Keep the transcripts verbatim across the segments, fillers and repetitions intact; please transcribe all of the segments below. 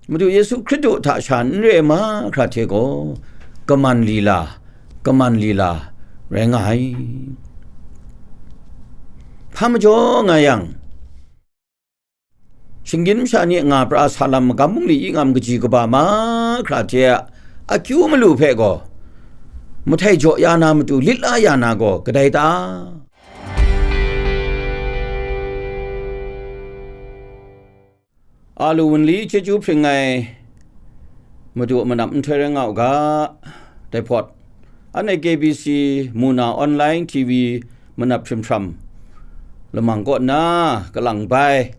Madu Yesu Hkristu hta sha n re ai mahkra hte gaw, kaman lila, kaman lila rai nga ai. Hpa majaw nga yang, shinggyim masha ni nga pra sa lam magam bungli i ngam kaji kaba mahkra hte a akyu malu hpe gaw, mahtai jaw ya na matu lit la ya na gaw kadai ta? Alu wunli chyeju hpring ai Madu a manap nhtoi rai nga u ga, dai hpawt, anhte K B C, Muna Online T V manap hprim hpram lamang kaw nna kalang bai,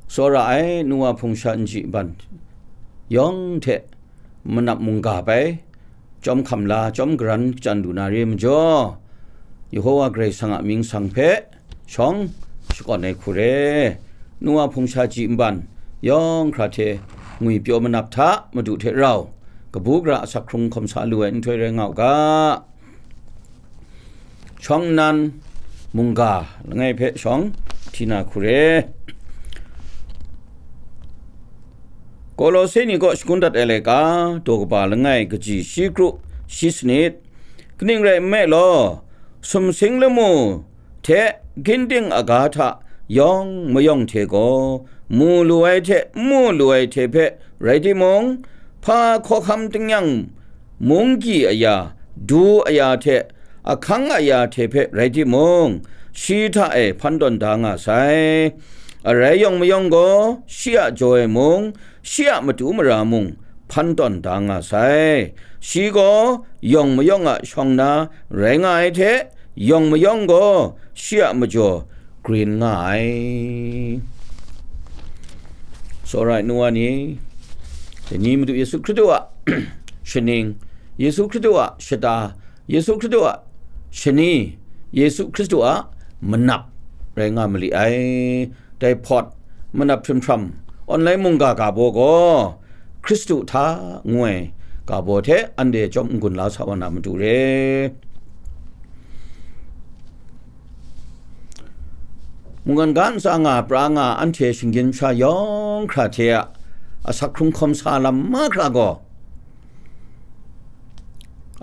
tsawra ai nuwa hpung sha nji nban yawng hte manap mungga bai, chyawm hkam la, chyawm garan kachyan lu na re majaw, Yehowa Karai Kasang a mying sang hpe shawng shakawn ai hku re. Nuwa hpung sha ji nban yawng hkra hte ngwi pyaw manap hta Madu hte rau, kabu gara asak hkrung hkawm sa lu ai nhtoi rai nga u ga. Shawng nnan mungga langai hpe shawng hti na hku re. Kolose ni kaw shakun dat ai laika, daw kaba langai kaji shi kru shi sanit, kaning rai nme law, sumsing lamu hte ginding aga hta yawng mayawng hte gaw, mu lu ai hte n mu lu ai hte hpe rai timung, hpa hkawhkam tingnyang, munggyi aya, du aya hte ahkang aya hte hpe rai timung, shi hta e hpan tawn da nga sai. Arai yawng mayawng gaw, shi a jaw e mung, shi a matu mara mung hpan tawn da nga sai. Shi gaw yawng mayawng a shawng na rai nga ai hte, yawng mayawng gaw shi a majaw grin nga ai. Tsawra ai nuwa ni, dai ni Madu Yesu Hkristu a shaning, Yesu Hkristu a shata, Yesu Hkristu a shani, Yesu Hkristu a manap rai nga mali ai. Dai hpawt, manap hprim hpram, online mungga ga baw gaw, Hkristu hta ngu ai ga baw hte anhte chyawm n-gun la sa wa na matu re. Mungkan ga ntsa nga pra nga anhte shinggyim masha yawng hkra hte a asak hkrung hkawm sa lam mahkra gaw,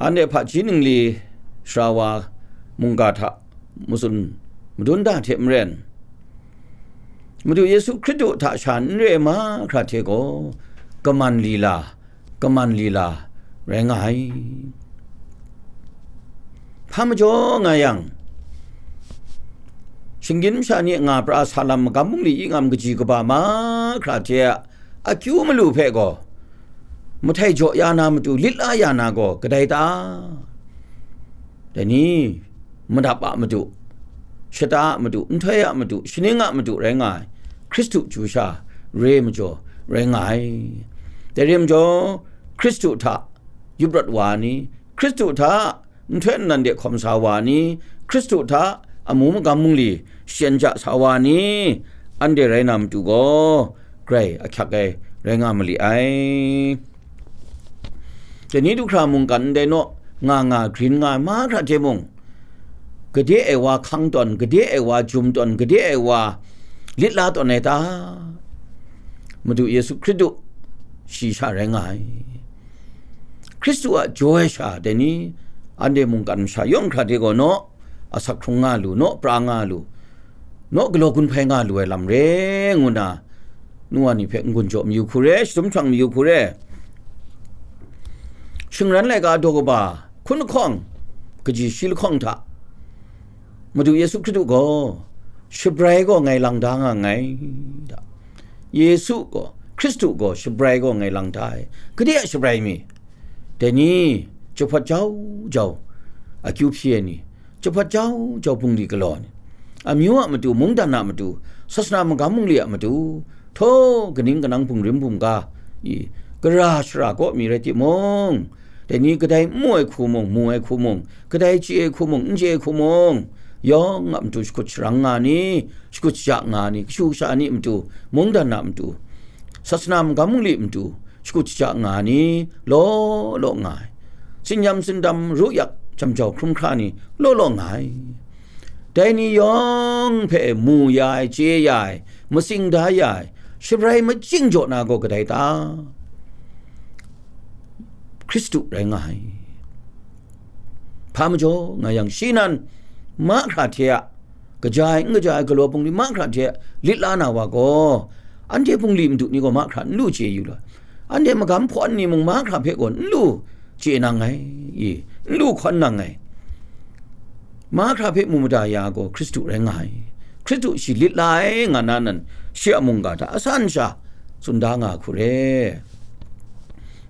anhte hpaji ningli sara wa mungga hta matsun madun da hte maren, Madu Yesu Hkristu hta sha n re ai mahkra hte gaw, kaman lila, kaman lila rai nga ai. Hpa majaw nga yang, shinggyim masha ni nga pra sa lam magam bungli i ngam kaji kaba mahkra hte a akyu malu hpe gaw, mahtai jaw ya na matu, lit la ya na gaw kadai ta? Dai ni, madap a matu, shata a matu, nhtoi a matu, shaning a matu rai nga ai, Hkristu chyu sha re majaw rai nga ai. Dai re majaw, Hkristu hta yup rawt wa ni, Hkristu hta nhtoi nnan de hkawm sa wa ni, Hkristu hta amu magam mungli shayen ja sa wa ni, anhte rai na matu gaw, grai ahkyak ai rai nga mali ai. Dai ni du hkra mungkan ndai naw nga nga grin nga ai mahkra hte mung, gade ai wa hkang tawn, gade ai wa jum tawn, gade ai wa lit la tawn ai ta? Madu Yesu Hkristu shi sha rai nga ai. Hkristu a jaw ai sha dai ni, anhte mungkan masha yawng hkra de gaw naw, asak hkrung nga lu, naw pra nga lu, naw galaw gun hpai nga lu ai lam re, ngu nna, nuwa ni hpe n-gun jaw mayu hku re, shadum hprang mayu hku re. Shingran laika daw kaba hkun lahkawng, kaji shi lahkawng hta, Madu Yesu Hkristu gaw shabrai gaw ngai lang da nga nngai, da. Yesu gaw, Hkristu gaw shabrai gaw ngai lang da ai. Gade a shabrai mi? Dai ni, jahpawt jau jau, akyu hpyi ai ni, jahpawt jau jau bungli galaw ni, amyu a matu, mungdan a matu, sasana magam bungli a matu, htaw kaning kanang bungrim bungga i, gara shara kaw mi rai timung, dai ni kadai n mu ai hku mung, mu ai hku mung, kadai chye ai hku mung, n chye ai hku mung, yawng a matu shakut sharang nga ni, shakut shaja nga ni, kashu kasha ni a matu, mungdan a matu, sasana magam bungli a matu, shakut shaja nga ni, law law nga ai. Tsinyam tsindam ru yak, jam jau hkrum hkra ni, law law nga ai. Dai ni yawng hpe mu ya ai, chye ya ai, matsing da ya ai, shabrai majing jaw na gaw kadai ta? Hkristu rai nga ai. Hpa majaw nga yang, shi nan mahkra hte a, kaja ai n kaja ai galaw bungli mahkra hte lit la na wa gaw, anhte bungli madu ni gaw mahkra n lu chye yu la, anhte magam hpawn ni mung mahkra hpe gaw n lu chye nang ai, i, n lu hkawn nang ai. Mahkra hpe mu mada ya gaw Hkristu rai nga ai. Hkristu shi lit la ai nga na nan, shi a mungga hta asan sha tsun da nga hku re.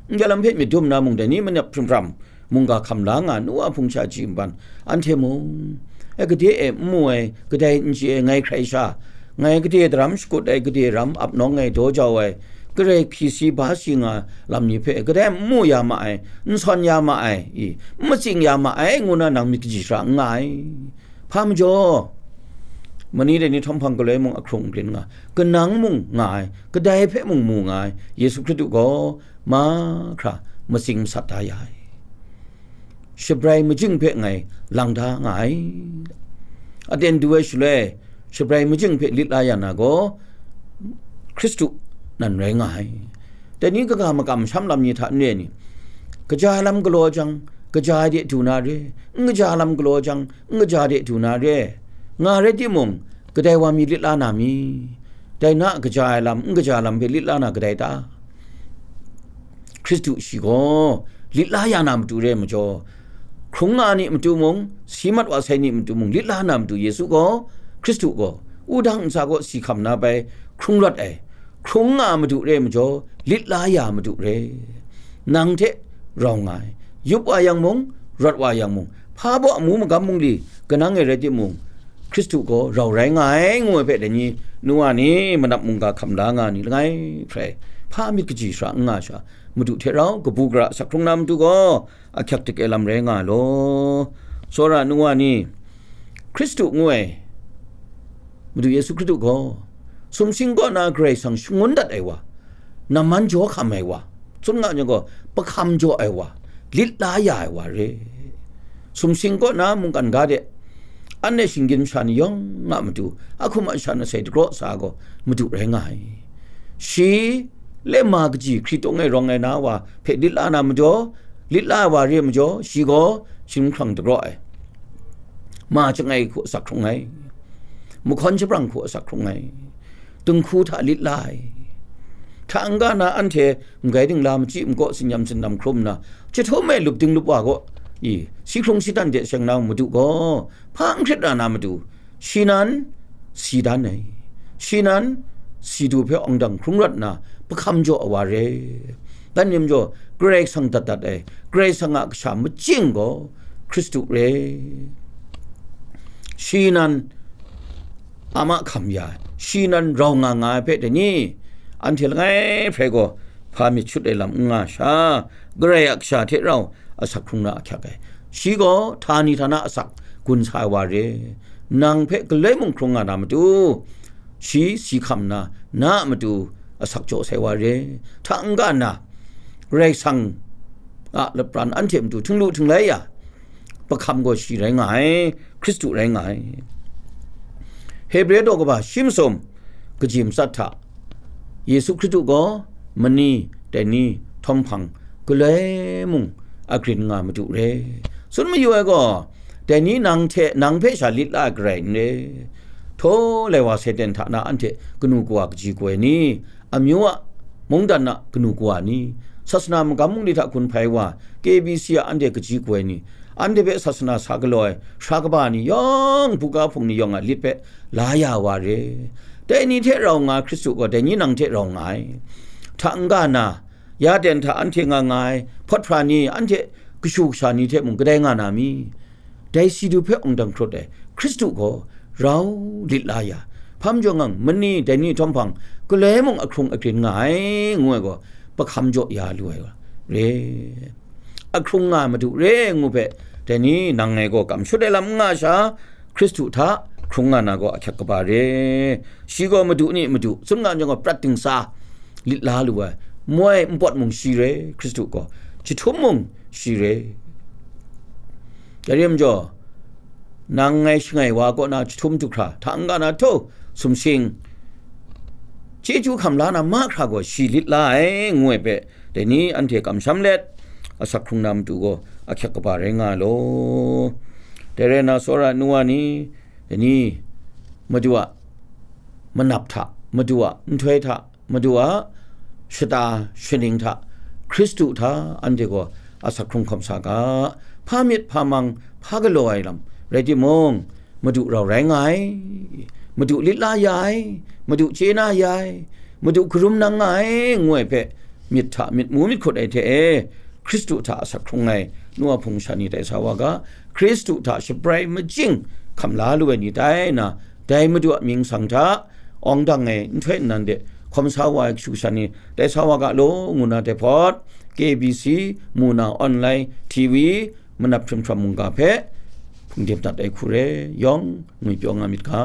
N-, galam hpe myit dum na mung dai ni manep hprim hpram mungga hkam la nga nu a hpung sha ji nban, anhte mung, e, gade e n mu ai, kadai n chye ai, ngai hkrai sha, ngai gade daram shakut ai, gade ram ap nawng ai, daw jau ai, garai hpyi si ba si nga lam ni hpe kadai n mu ya ma ai, n sawn ya ma ai, i, n matsing ya ma ai, ngu na nang myit kaji sara n nga ai. Hpa majaw, mani dai ni htawm hpang galoi mung ahkrung n rin nga, kanang mung nga ai, kadai hpe mung mu nga ai, Yesu Hkristu gaw mahkra matsing masat da ya ai. Shabrai majing hpe ngai lang da nga ai. Aten du ai shaloi, shabrai majing hpe lit la ya na gaw, Hkristu nan rai nga ai. Dai ni kaga makam masham lam ni hta n re ni, kaja ai lam galaw jang, kaja ai de du na re, n kaja lam galaw jang, n kaja de du na re, nga rai timung, kadai wa mi lit la na mi? Dai na a kaja ai lam, n kaja lam hpe lit la na kadai ta? Hkristu shi gaw lit la ya na matu re ai majaw, hkrung nga ni matu mung, si mat wa sai ni matu mung, lit la na matu Yesu gaw, Hkristu gaw, wudang ntsa kaw si hkam na bai hkrung rawt ai, hkrung nga matu re ai majaw, lit la ya matu re. Nang hte rau nga ai, yup wa yang mung, rawt wa yang mung, hpa baw amu magam mung li kanang e rai timung, Hkristu gaw rau rai nga ai, ngu ai hpe dai ni, nu wa ni, manap mungga hkam la nga ni langai hpe, hpa myit kaji sara n nga sha, Madu hte rau kabu gara asak hkrung na matu gaw, ahkyak dik ai lam rai nga law. Tsawra nu wa ni, Hkristu ngu ai Madu Yesu Hkristu gaw, sumsing kaw na Karai Kasang shangun dat ai wa, namman jaw hkam ai wa, tsun nga yang gaw, pahkam jaw ai wa, lit la ya ai wa re. Sumsing kaw na mungkan ga de, anhte shinggyim sha ni yawng a matu, a hkum a shan asai dagraw sa gaw, Madu rai nga ai. Shi, lema kaji hkritawng e rawng ai na wa hpe lit la na majaw, lit la ai wa re ai majaw, shi gaw shinghkrang dagraw ai, ma chyangai hku asak hkrung ai, mahkawn shabrang hku asak hkrung ai, dinghku hta lit la ai. Hta n-ga na anhte mgai dingla machyi makaw tsinyam tsindam hkrum nna, jahtum e lup ding lup wa gaw, i, si hkrung si dan de seng na Madu gaw, hpa n hkrit ra na matu, shi nan si dan ai, shi nan si du hpe awng dang hkrung rawt nna, pahkam jaw ai wa re. Dan ni majaw, Karai Kasang dat dat ai, Karai Kasang a kasha majing gaw Hkristu re. Shi nan a mahkam ya ai, shi nan rau nga nga ai hpe dai ni, anhte langai hpe gaw hpa myit shut ai lam n nga sha, Karai a kasha hte rau asak hkrung na ahkyak ai. Shi gaw htani htana asak gun sa ai wa re. Nang hpe galoi mung hkrung nga na matu, shi si hkam nna, na a matu asak jaw sai wa re. Hta n-ga nna, Karai Kasang a lapran anhte matu htinglu htinglai ya, pahkam gaw shi rai nga ai, Hkristu rai nga ai. Hebre daw kaba shi masum kaji matsat hta, Yesu Hkristu gaw mani, dai ni, htawm hpang, galoi mung agrin nga Madu re. Tsun mayu ai gaw, dai ni nang hte, nang hpe sha lit la ai Karai n re. Htaw lai wa Satan hta na anhte kanu kawa kaji kaw ai ni, amyu a mungdan a kanu kawa ni, sasana magam mung ni hta hkun hpai wa, K B C a anhte kaji kaw ai ni, anhte hpe sasana sa galaw ai sara kaba ni yawng, buga hpung ni yawng a lit hpe la ya wa re. Dai ni hte rau nga Hkristu gaw dai ni nang hte rau nga ai. Hta n-ga na, ya ten hta anhte nga nga ai, hpawt hpra ni, anhte kashu kasha ni hte mung kadai nga na mi? Dai si du hpe awng dang hkrut ai Hkristu gaw rau lit la ya, hpa majaw ngang mani dai ni htawm hpang galoi mung ahkrung agrin nga ai, ngu ai gaw, pahkam jaw ya lu ai wa re. Ahkrung nga Madu re ngu hpe, dai ni nang ngai gaw kam shut ai lam n nga sha, Hkristu hta hkrung nga na gaw ahkyak kaba re. Shi gaw Madu ni Madu, tsun nga jang gaw prat dingsa lit la lu ai, moi npawt mung shi re, Hkristu gaw jahtum mung shi re. Dai re majaw, nang ngai shangai wa kaw na jahtum du hkra, hta n-ga na htaw, sumsing, chyeju hkam la na mahkra gaw shi lit la ai, ngu ai hpe, dai ni anhte kamsham let, asak hkrung na matu gaw ahkyep kaba rai nga ai law. Dai rai na, tsawra nu wa ni, dai ni, Madu a manap hta, Madu a nhtoi hta, Madu a shata shaning hta, Hkristu hta anhte gaw asak hkrung hkawm sa ga. Hpa myit, hpa mang, hpa galaw ai lam rai timung, Madu rau rai nga ai, Madu lit la ya ai, Madu chye na ya ai, Madu karum nang nga ai, ngu ai hpe, myit hta myit mu myit hkut ai hte e, Hkristu hta asak hkrung ai nu a hpung sha ni tai sa wa ga, Hkristu hta shabrai majing hkam la lu ai ni tai na, dai Madu a mying sang hta, awng dang ai nhtoi nnan de hkawm sa wa ai kashu sha ni tai sa wa ga law, ngu na dai hpawt, K B C, mu na online T V, manap hkrim hkram mungga hpe hpungdim dat ai hku re yawng ngwipyaw nga myit ga.